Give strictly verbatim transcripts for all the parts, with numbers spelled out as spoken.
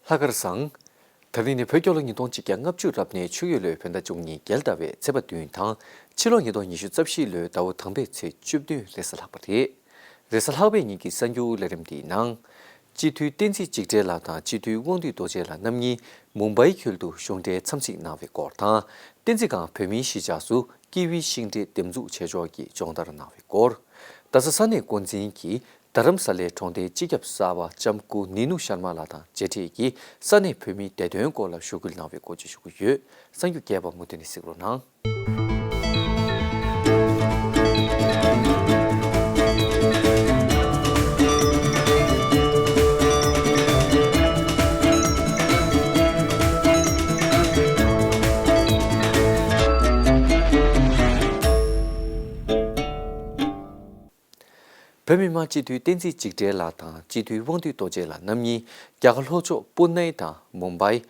ལྷག་དཀར་བཟང་། ད་རིང་ནི་བོད་རྒྱལ་ལོ་ཉིས་སྟོང་ཆིག་བརྒྱ་ལྔ་བཅུ་རབ་གནས་ཆུ་ཡོས་ལོའི་བོད་ཟླ་བཅུ་གཉིས་རྒྱལ་ཟླ་བའི་ཚེས་པ་བདུན་དང་། ཕྱི་ལོ་ཉིས་སྟོང་ཉི་ཤུ་རྩ་བཞི་ལོའི་ཟླ་བ་དང་པོའི་ཚེས་བཅུ་བདུན་རེས་གཟའ་ལྷག་པ་རེད། རེས་གཟའ་ལྷག་པའི་ཉིན་གྱི་གསར་འགྱུར་ལས་རིམ་འདིའི་ནང་། སྤྱི་འཐུས་བསྟན་འཛིན་འཇིགས་བྲལ་ལགས་དང་སྤྱི་འཐུས་དབང་འདུས་རྡོ་རྗེ་ལགས་རྣམ་གཉིས་མུམ་བྷའི་ཁུལ་དུ་གཞུང་འབྲེལ་འཚམས་གཟིགས་གནང་བའི་སྐོར་དང་། བསྟན་འཛིན་སྒང་བོད་མིའི་གཞིས་ཆགས་སུ་ཀི་ཝི་ཤིང་འབྲས་འདེབས་འཛུགས་བྱེད་ཕྱོགས་ཀྱི་སྦྱོང་བརྡར་གནང་བའི་སྐོར། རྡ་ས་ས་གནས་འགོ་འཛིན་གྱིས་རྡ་རམ་ས་ལའི་གྲོང་སྡེའི་སྤྱི་ཁྱབ་གསར་པ་ལྕམ་སྐུ་ནི་ནུ་ཤར་མ་ལགས་དང་མཇལ་འཕྲད་ཀྱིས་ས་གནས་བོད་མིའི་བདེ་དོན་སྐོར་ལ་ཞུ་སྐུལ་གནང་བའི་སྐོར་བཅས་ཞུ་གི་ཡོད། གསར་འགྱུར་རྒྱས་པ་མུ་མཐུད་ནས་གཟིགས་རོགས་གནང་། བོད་མི་མང་སྤྱི་འཐུས་བསྟན་འཛིན་འཇིགས་བྲལ་ལགས་དང་སྤྱི་འཐུས་དབང་འདུས་རྡོ་རྗེ་ལགས་རྣམ་གཉིས་རྒྱ་གར་ལྷོ་ཕྱོགས་པུ་ནེ་དང་མུམ་བྷའི།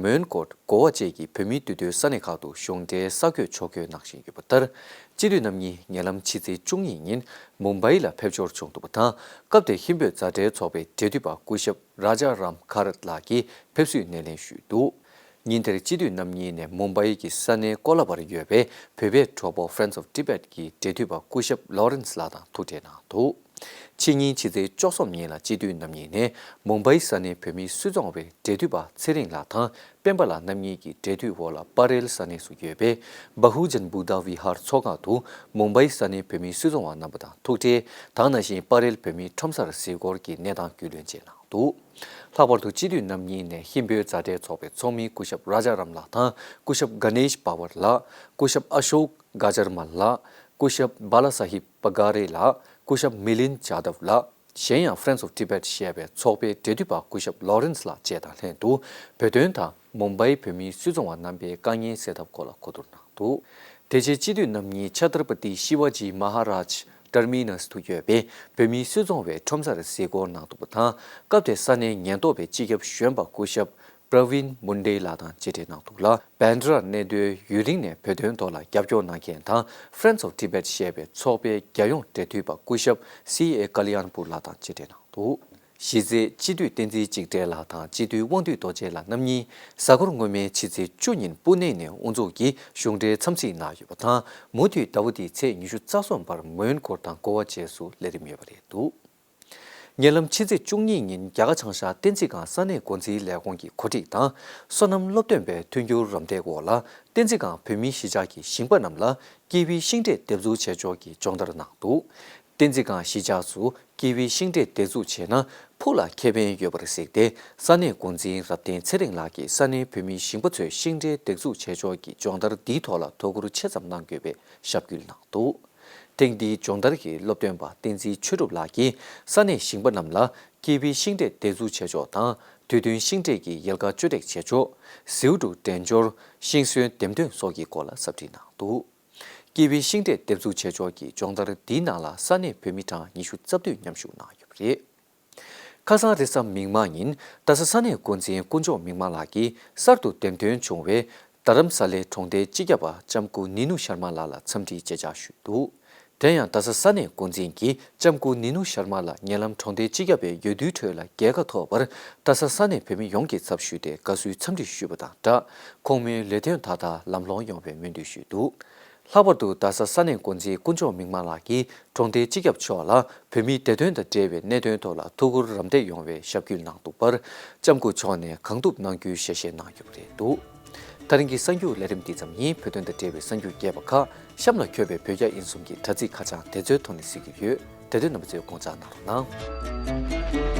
མོན་གྷོ། གོ་བ་བཅས་ཀྱི་བོད་མིའི་འདུས་སྡོད་ས་གནས་ཁག་ཏུ་གཞུང་འབྲེལ་གསར་འགོད་ཕྱོགས་སྐྱོད་གནང་བཞིན་ཡོད་པ་ལྟར། སྤྱི་འཐུས་རྣམ་གཉིས་ཉེ་ལམ་ཕྱི་ཚེས་བཅུ་གཉིས་ཉིན་མུམ་བྷའི་ལ་ཕེབས་འབྱོར་བྱུང་འདུག་པ་དང་། སྐབས་དེར་ཧིན་བོད་མཛའ་འབྲེལ་ཚོགས་པའི་འབྲེལ་མཐུད་པ་སྐུ་ཞབས་རཱ་ཇ་རམ་ཁ་རད་ལགས་ཀྱིས་ཕེབས་བསུའི་སྣེ་ལེན་ཞུས་འདུག་ཉིན་དེར་སྤྱི་འཐུས་རྣམ་གཉིས་ནས་མུམ་བྷའི་གི་ས་གནས་ཀོ་ལ་བར་ཡོད་པའི་བོད་པའི་གྲོགས་པོ་Friends of Tibet གི་འབྲེལ་མཐུད་པ་སྐུ་ཞབས་ལོ་རན་སི་ལགས་དང་ཐུག་འཕྲད་གནང་འདུག་ཕྱི་ཉིན་ཕྱི་ཚེས་བཅུ་གསུམ་ཉིན་ལ་སྤྱི་འཐུས་རྣམ་གཉིས་ནས་མུམ་བྷའི་ས་གནས་བོད་མིའི་སུད་ཚོང་བའི་འབྲེལ་མཐུད་པ་ཚེ་རིང་ལགས་དང་སྤེན་པ་ལགས་རྣམ་གཉིས་ཀྱི་འབྲེལ་མཐུད་འོག་ལ་པ་རེལ་ས་གནས་སུ་ཡོད་པའི་བྷ་ཧུ་ཇན་བུདྡྷ་བི་ཧར་ཚོགས་ཁང་དུ་མུམ་བྷའི་ས་གནས་བོད་མིའི་སུད་ཚོང་བ་རྣམ་པ་དང་ཐུག་འཕྲད། ད་ག་ནང་བཞིན་པ་རེལ་བོད་མིའི་ཁྲོམ་སར་གཟིགས་སྐོར་གྱི་གནས་སྟངས་རྒྱུས་ལོན་བཅས་གནང་འདུག་ལྷག་པར་དུ་སྤྱི་འཐུས་རྣམ་གཉིས་ནས་ཧིན་བོད་མཛའ་འབྲེལ་ཚོགས་པའི་ཚོགས་མི་སྐུ་ཞབས་རཱ་ཇ་རམ་ལགས་དང་སྐུ་ཞབས་ག་ནེཤ་པ་ཝར་ལགས། སྐུ་ཞབས་ཨ་ཤོག་ག་ཇར་མལ་ལགས། སྐུ་ཞབས་བྷ་ལ་ས་ཧིབ་པ་ག་རེ་ལགས། སྐུ་ཞབས་མི་ལིན་ཇཱ་དབ་ལགས། གཞན་ཡང་Friends of Tibet ཞེས་པའི་ཚོགས་པའི་འབྲེལ་མཐུད་པ་སྐུ་ཞབས་ལོ་རན་སི་ལགས་བཅས་དང་ལྷན་དུ་བོད་དོན་དང་མུམ་བྷའི་བོད་མིའི་སུད་ཚོང་བ་རྣམ་པའི་དཀའ་ངལ་སེལ་ཐབས་སྐོར་ལ་གོ་བསྡུར་གནང་འདུག་དེ་རྗེས་སྤྱི་འཐུས་རྣམ་གཉིས་ཆ་ཏྲ་པ་ཏི་ཤི་ཝ་ཇི་མ་ཧ་རཱཇ་ཊར་མི་ནས་དུ་ཡོད་པའི་བོད་མིའི་སུད་ཚོང་བའི་ཁྲོམ་སར་གཟིགས་སྐོར་གནང་འདུག་པ་དང་། སྐབས་དེར་ས་གནས་ཉེན་རྟོག་པའི་སྤྱི་ཁྱབ་གཞོན་པ་སྐུ་ཞབས་པྲ་ཝིན་མུན་ཌེ་ལགས་དང་མཇལ་འཕྲད་གནང་འདུག་ལ། བྷན་ཌ་ར་གནས་སྡོད་ཡུན་རིང་ནས་བོད་དོན་ཐོག་ལ་རྒྱབ་སྐྱོར་གནང་མཁན་དང་Friends of Tibet ཞེས་པའི་ཚོགས་པའི་རྒྱལ་ཡོངས་འབྲེལ་མཐུད་པ་སྐུ་ཞབས་སི་ཨེ་ཀ་ལི་ཡན་པུར་ལགས་དང་མཇལ་འཕྲད་གནང་འདུག་གཞི་རྩའི་སྤྱི་འཐུས་བསྟན་འཛིན་འཇིགས་བྲལ་ལགས་དང་སྤྱི་འཐུས་དབང་འདུས་རྡོ་རྗེ་ལགས་རྣམ་གཉིས་གཟའ་འཁོར་སྔོན་མའི་ཕྱི་ཚེས་བཅུ་ཉིན་པུ་ནེ་ནས་དབུ་འཛུགས་ཀྱིས་གཞུང་འབྲེལ་འཚམས་གཟིགས་གནང་ཡོད་པ་དང་། མུ་མཐུད་ཟླ་བ་འདིའི་ཚེས་ཉི་ཤུ་རྩ་གསུམ་བར་མོན་གྷོ་དང་གོ་བ་བཅས་སུ་ལས་རིམ་ཡོད་པ་རེད་འདུག་ཉེ་ལམ་ཕྱི་ཚེས་བཅུ་གཉིས་ཉིན་རྒྱ་གར་བྱང་ཤར་བསྟན་འཛིན་སྒང་ས་གནས་འགོ་འཛིན་ལས་ཁུངས་ཀྱི་གོ་སྒྲིག་དང་། སོ་ནམ་སློབ་སྟོན་པའི་མཐུན་འགྱུར་རམ་འདེགས་འོག་ལ་བསྟན་འཛིན་སྒང་བོད་མིའི་གཞིས་ཆགས་ཀྱི་ཞིང་པ་རྣམས་ལ་ཀི་ཝི་ཤིང་འབྲས་འདེབས་འཛུགས་བྱེད་ཕྱོགས་ཀྱི་སྦྱོང་བརྡར་གནང་འདུག་བསྟན་འཛིན་སྒང་གཞིས་ཆགས་སུ་ཀི་ཝི་ཤིང་འབྲས་འདེབས་འཛུགས་བྱས་ན་ཕུགས་ལ་ཁེ་ཕན་ཡོད་པར་གཟིགས་ཏེ། ས་གནས་འགོ་འཛིན་རབ་བརྟན་ཚེ་རིང་ལགས་ཀྱིས་ས་གནས་བོད་མིའི་ཞིང་པ་ཚོས་ཤིང་འབྲས་འདེབས་འཛུགས་བྱེད་ཕྱོགས་ཀྱི་སྦྱོང་བརྡར་འདིའི་ཐོག་ལ་དོ་ཁུར་ཆེ་ཙམ་གནང་དགོས་པའི་ཞབས་སྐུལ་གནང་འདུག་ཐེངས་འདིའི་སྦྱོང་བརྡར་གྱི་སློབ་སྟོན་པ་བསྟན་འཛིན་ཆོས་གྲུབ་ལགས་ཀྱིས་ས་གནས་ཞིང་པ་རྣམས་ལ་ཀི་ཝི་ཤིང་འབྲས་འདེབས་འཛུགས་བྱེད་ཕྱོགས་དང་། དུས་བསྟུན་ཤིང་འབྲས་ཀྱི་ཡལ་ག་གཅོད་འབྲེག་བྱེད་ཕྱོགས། ཟེའུ་འབྲུ་འདྲེན་སྦྱོར། ཤིང་སོན་འདེམས་ཐོན་སོགས་ཀྱི་སྐོར་ལ་ཟབ་ཁྲིད་གནང་འདུག་ཀི་ཝི་ཤིང་འབྲས་འདེབས་འཛུགས་བྱེད་ཕྱོགས་ཀྱི་སྦྱོང་བརྡར་འདིའི་ནང་ལ་ས་གནས་བོད་མི་གྲངས་ཉི་ཤུ་རྩ་བདུན་མཉམ་ཞུགས་གནང་ཡོད་པ་རེད། ཁ་སང་རེས་གཟའ་མིག་དམར་ཉིན་རྡ་ས་ས་གནས་འགོ་འཛིན་དཀོན་མཆོག་མིག་དམར་ལགས་ཀྱིས་གསར་དུ་འདེམས་ཐོན་བྱུང་བའི་རྡ་རམ་ས་ལའི་གྲོང་སྡེའི་སྤྱི་ཁྱབ་པ་ལྕམ་སྐུ་ནི་ནུ་ཤར་མ་ལགས་ལ་འཚམས་འདྲིའི་མཇལ་བཅར་ཞུས་འདུག་དེ་ཡང་རྡ་ས་ས་གནས་འགོ་འཛིན་གྱིས་ལྕམ་སྐུ་ནི་ནུ་ཤར་མ་ལགས་ཉེ་ལམ་གྲོང་སྡེའི་སྤྱི་ཁྱབ་པའི་འོས་བསྡུའི་ཁྲོད་ལ་རྒྱལ་ཁ་ཐོབ་པར་རྡ་ས་ས་གནས་བོད་མི་ཡོངས་ཀྱི་ཚབ་ཞུས་ཏེ་དགའ་བསུའི་འཚམས་འདྲི་ཞུས་པ་དང་སྦྲགས། ཁོང་མོའི་ལས་དོན་མཐའ་དག་ལམ་ལྷོང་ཡོང་བའི་སྨོན་འདུན་ཞུས་འདུག་ལྷག་པར་དུ་རྡ་ས་ས་གནས་འགོ་འཛིན་དཀོན་མཆོག་མིག་དམར་ལགས་ཀྱིས་གྲོང་སྡེའི་སྤྱི་ཁྱབ་མཆོག་ལ་བོད་མིའི་བདེ་དོན་དང་འབྲེལ་བའི་གནད་དོན་ཐོག་ལ་ཐུགས་ཁུར་རམ་འདེགས་ཡོང་བའི་ཞབས་སྐུལ་གནང་འདུག་པར་ལྕམ་སྐུ་མཆོག་ནས་གང་ཐུབ་གནང་རྒྱུའི་ཞལ་བཞེས་གནང་ཡོད་པ་རེད་འདུག་ད་རིང་གི་གསར་འགྱུར་ལས་རིམ་འདི་ཙམ་ཡིན། བོད་དོན་དང་འབྲེལ་བའི་གསར་འགྱུར་རྒྱས་པ་ཁག་གཤམ་ལ་འཁོད་པའི་བོད་རྒྱ་དབྱིན་གསུམ་གྱི་དྲ་ཚིགས་ཁ་བྱང་དེ་ཚོའི་ཐོག་ནས་གཟིགས་ཀྱི་ཡོད། དེ་དུས་རྣམ་པ་ཚོས་དགོངས་འཇགས་གནང་རོགས་གནང་།